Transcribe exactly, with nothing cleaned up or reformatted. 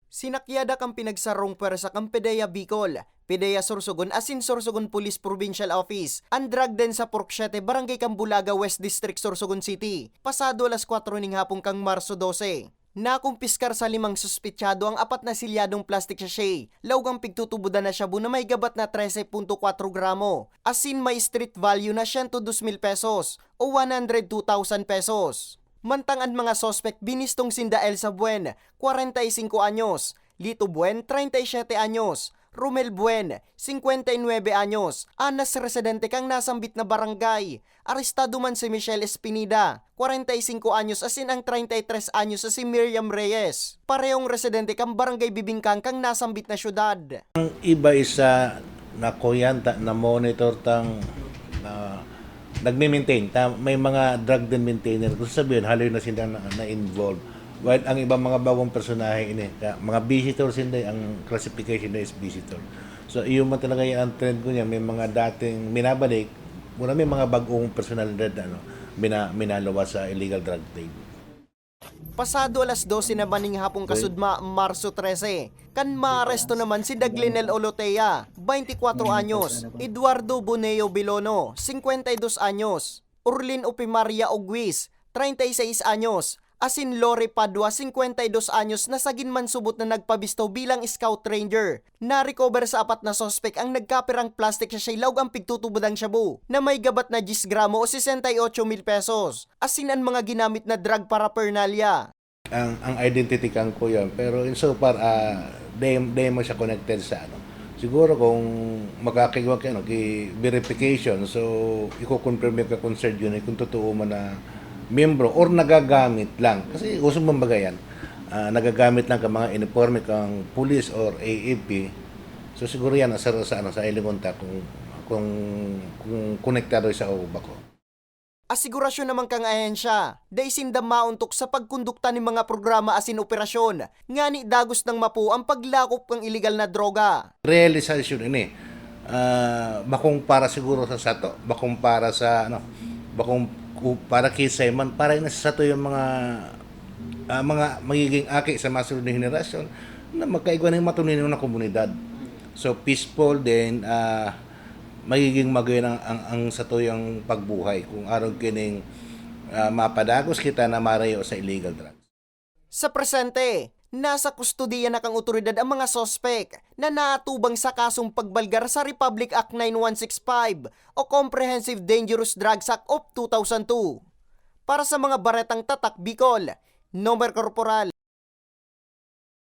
Sinakyada kan pinagsarong pwersa kan PDEA Bicol, PDEA Sorsogon asin Sorsogon Police Provincial Office an drug den sa Purok Siete, Barangay Cambulaga, West District, Sorsogon City, pasado alas kwatro ning hapon kan Marso dose. Nakumpiskar sa limang suspetsado ang apat na silyadong plastic sachet, laog ang pigtutubodan na shabu na may gabat na trese punto kwatro gramo, asin may street value na siyento dos mil pesos o one hundred two thousand pesos. Mantang an mga suspek binistong sinda Elsa Buen, kwarenta y singko anyos, Lito Buen, treinta y siete anyos, Romel Buen, cincuenta y nueve anyos, anas residente kan nasambit na barangay. Arestado man si Michelle Espinida, kwarenta y singko anyos, asin ang treinta y tres anyos na si Miriam Reyes, parehong residente kan Barangay Bibingkan kan nasambit na syudad. Ang iba isa nakuyanta, na-monitor tang na nagme-maintain, ta, may mga drug den maintainer. Kung sasabihin, haloy na sila na, na-involve. While ang ibang mga bagong personahe ini, ka, mga visitor sila, ang classification na is visitor. So, iyo man talaga yung ang trend ko niya, may mga dating minabalik, mura may mga bagong personalidad na ano, mina, minaluwas sa illegal drug trade. Pasado alas dose na maning hapon kasudma, Marso trese, kan maaresto naman si Daglinel Olotea, twenty-four anyos, Eduardo Boneo Bilono, cincuenta y dos anyos, Orlin Upimaria Ogwis, treinta y seis anyos, asin Lori Padua, cincuenta y dos anyos, na sagin man subot na nagpabisto bilang scout ranger. Na-recover sa apat na suspek ang nagkapirang plastic sachet laog ang pigtutubodang shabu na may gabat na diyes gramo o sesenta y ocho mil pesos, asin an mga ginamit na drug paraphernalia. Ang, ang identity kan kuya, pero in so far, ah, di, di mo siya connected sa ano. Siguro kung makakigwa kayo, ano, ki verification, so iko-confirm yung ka-concerned unit kung totoo man na miyembro or nagagamit lang. Kasi uso man baga yan, ah, nagagamit lang ka mga uniforme kang police or A A P. So siguro yan, sa, sa, ano, sa ilingon ta kung, kung, kung konektado sa o bako. Asigurasyon naman kan ahensya, dai sinda maontok sa pagkondukta nin mga programa asin operasyon, ngani dagos nang mapo ang paglakop kan iligal na droga. Realisasyon ini, ah, bakong para siguro sa sato, bakong para sa, ano, bakong ku-, para kisay man, para ini sa sato yung mga, ah, mga magiging aki sa masunod na henerasyon na magkaigwa ng matulinong na komunidad. So, peaceful din, ah, magiging magayon ang, ang, ang satuyang pagbuhay kung arog kining, ah, mapadagos kita na marayo sa illegal drugs. Sa presente, nasa kustodiya na kan otoridad ang mga suspek na naatubang sa kasong pagbalgar sa Republic Act nine one six five o Comprehensive Dangerous Drugs Act of two thousand two. Para sa mga baretang Tatak Bicol, Nomer Corporal.